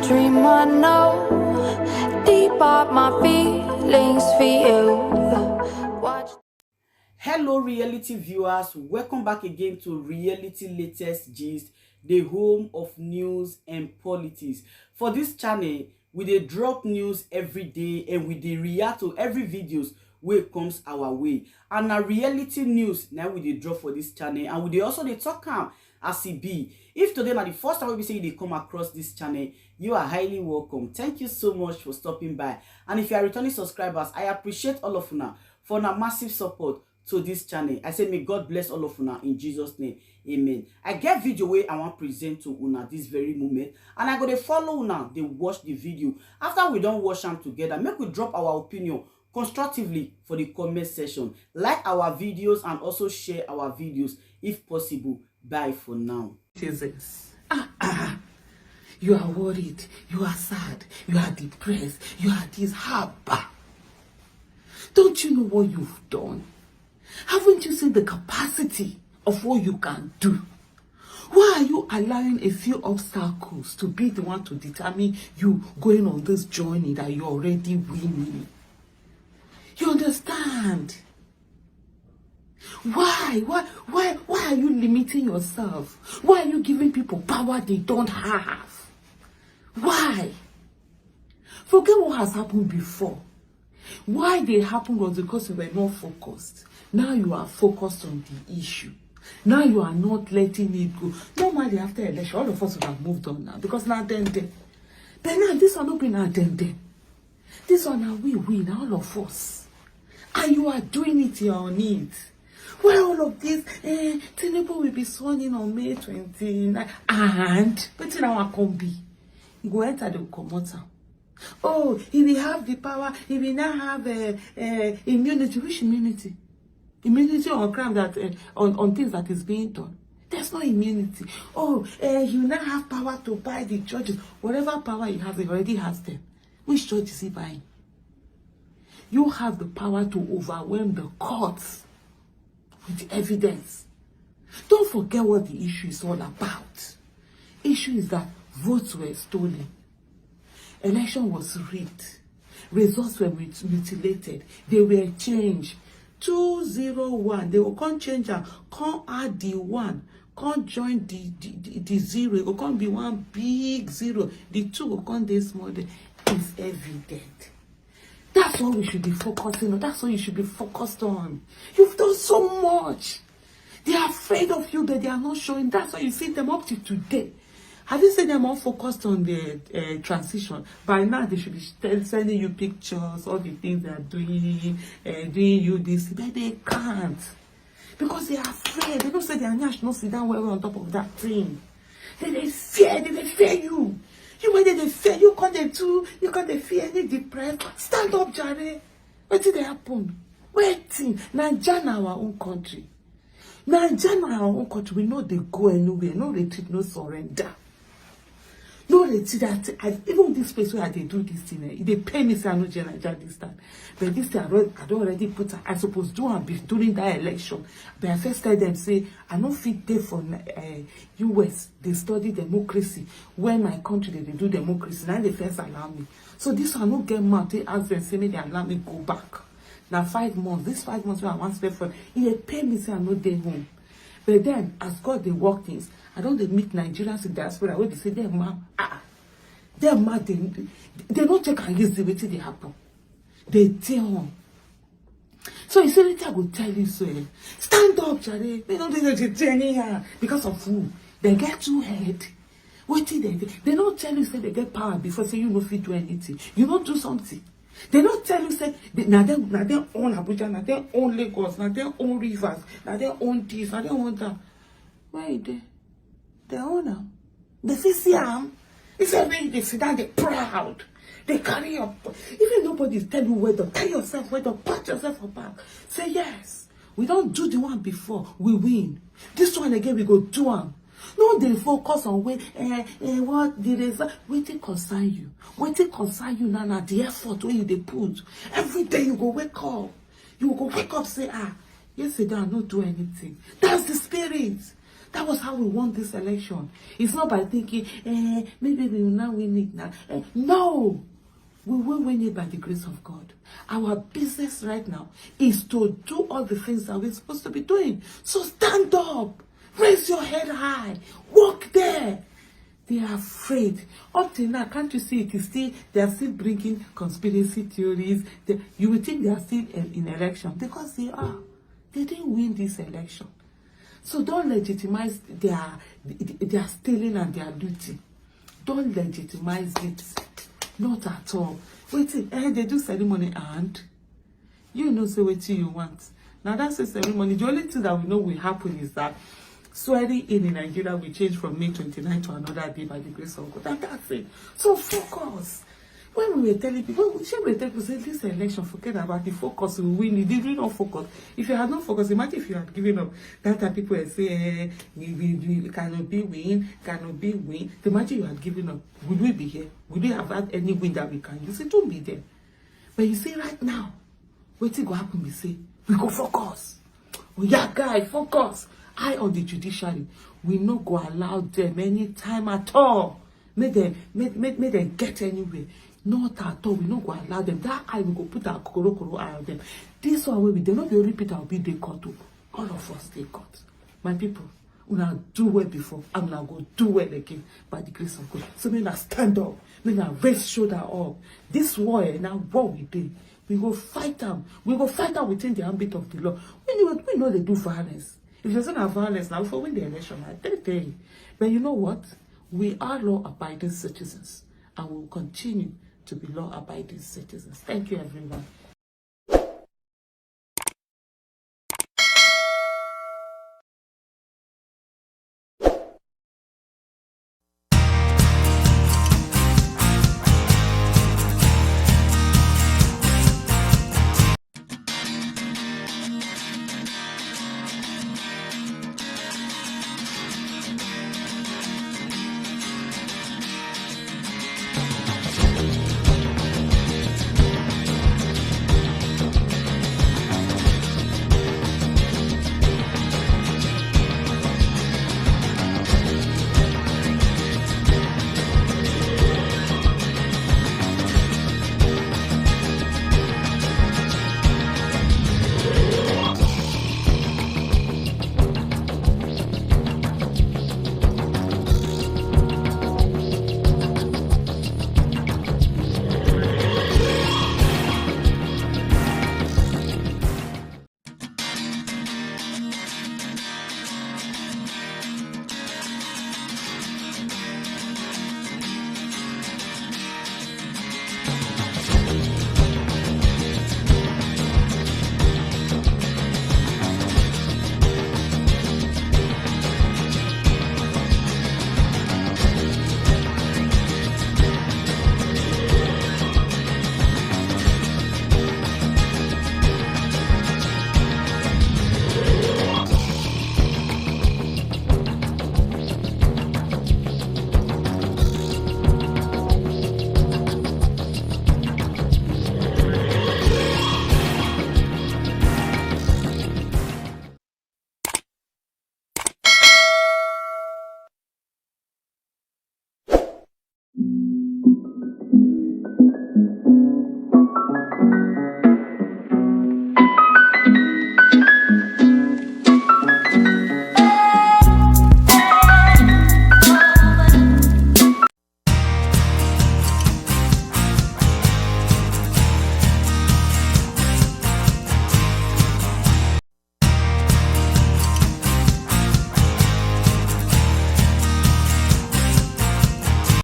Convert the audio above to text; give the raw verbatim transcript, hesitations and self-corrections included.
Dream I know, deep are my feelings for you. Watch. Hello, reality viewers. Welcome back again to Reality Latest Gist, the home of news and politics. For this channel, we dey drop news every day and we dey react to every videos wey comes our way. And na reality news na we dey drop for this channel, and we dey also dey talk am as e be. If today na the first time wey be say you dey come across this channel, you are highly welcome. Thank you so much for stopping by. And if you are returning subscribers, I appreciate all of una for una massive support to this channel. I say may God bless all of una in Jesus' name. Amen. I get video wey I wan present to una this very moment, and I go dey follow una dey watch the video. After we don watch am together, make we drop our opinion constructively for the comment section. Like our videos and also share our videos if possible. Bye for now. Jesus. Ah, ah. You are worried. You are sad. You are depressed. You are this. Haba. Don't you know what you've done? Haven't you seen the capacity of what you can do? Why are you allowing a few obstacles to be the one to determine you going on this journey that you're already winning? You understand? Why? Why? Why? Why are you limiting yourself? Why are you giving people power they don't have? Why? Forget what has happened before. Why they happened was because you were not focused. Now you are focused on the issue. Now you are not letting it go. Normally, after election, all of us would have moved on now because now then, then. But now, this one not be now then, then. This one now we win, all of us. And you are doing it, you're on it. Why all of this? Eh, Tinubu will be sworn in on May twenty-nine. And wetin that one come be? He go enter the comot am. Oh, he will have the power. He will now have uh, uh, immunity. Which immunity? Immunity on crime that uh, on, on things that is being done. There's no immunity. Oh, uh, he will now have power to buy the judges. Whatever power he has, he already has them. Which judge is he buying? You have the power to overwhelm the courts with evidence. Don't forget what the issue is all about. Issue is that votes were stolen. Election was rigged. Results were mut- mutilated. They were changed. Two zero one. They will come change am. Come add the one. Come join the, the, the, the zero. It go come be one big zero. The two go come dey small there. It's evident. That's what we should be focusing on. That's what you should be focused on. You've done so much. They are afraid of you, but they are not showing. That's why you see them up to today. Have you seen them all focused on the uh, transition? By now, they should be st- sending you pictures, all the things they are doing, uh, doing you this, but they can't. Because they are afraid. They don't say their nyash no sit down well, well on top of that thing. They, they fear, they, they fear you. You when they, they fear, you can't they do, you can't they fear any depressed. Stand up, Jare. What did they happen? Waiting. Naija na our own country. Naija na our own country. We know they go anywhere. No retreat, no surrender. No retreat. That I, even this place where they do this thing, eh, they pay me say I no join Naija this time. But this thing I don, I don already put. I suppose do am be during that election. But I first tell them say I no fit dey for uh, U S. They study democracy. When my country they, they do democracy, now they first allow me. So this one no get mouth. They ask them say make they allow me go back. Now five months. This five months where I want spend for, e dey pay me say I no dey home. But then as God they work things, I don't dey meet Nigerians in diaspora where they say them ma ah, them ma they they don't take and use the wetin dey happen. They dey on. So you see wetin I go tell you so, eh? Stand up, Jare. They don't do the anyhow because of who? They get two head. Wetin they do? They don't tell you say they get power before say you no fit do anything. You no do something. They don't tell you say they, na them na them own Abuja, na them own Lagos, na them own Rivers, na them own this, na them own that. Where you dey? They own am. They fit see am. He said when they sit down, they proud. They carry up. Even nobody tell you well done. Tell yourself well done. Pat yourself on back. Say yes. We don't do the one before. We win. This one again, we go do am. No, they focus on where eh, eh, what the result. Wetin concern you? Wetin concern you now? Now the effort where you they put. Every day you go wake up. You go wake up say ah, yesterday I no do anything. That's the spirit. That was how we won this election. It's not by thinking, eh, maybe we will not win it now. Eh, no, we will win it by the grace of God. Our business right now is to do all the things that we're supposed to be doing. So stand up, raise your head high, walk there. They are afraid. Up till now, can't you see it is still, they are still bringing conspiracy theories. They, you will think they are still in, in election because they are. They didn't win this election. So don't legitimize their, their stealing and their looting. Don't legitimize it. Not at all. Wait, eh, they do ceremony and you know say wetin you want. Now that's a ceremony. The only thing that we know will happen is that swearing in in Nigeria will change from May twenty-ninth to another day by the grace of God. And that's it. So focus. When we were telling people, when we, shey we were telling people say this election, forget about the focus, we win it. Did we not focus? If you had not focused, imagine if you had given up. That time people were saying, eh, we, we, we cannot be win, cannot be win. Imagine you had given up. Would we be here? Would we have had any win that we can use? It won't be there. But you see right now, wetin go happen be say we go focus. Oya guy, focus. Eye on the judiciary. We no go allow them anytime at all. Make them, make, make, make them get anywhere. Not at all. We no go allow them. That eye, we go put our korokoro eye on them. This one wey we dey, no be only Peter Obi dey court o. All of us dey court. My people, una do well before and una go do well again by the grace of God. So make una stand up, make una raise shoulder up. This war, eh, na war we dey. We go fight am. We go fight am within the ambit of the law. We no, we no dey do violence. If you say na violence, na we for win the election. I tell you. But you know what? We are law-abiding citizens, and we will continue to be law-abiding citizens. Thank you, everyone.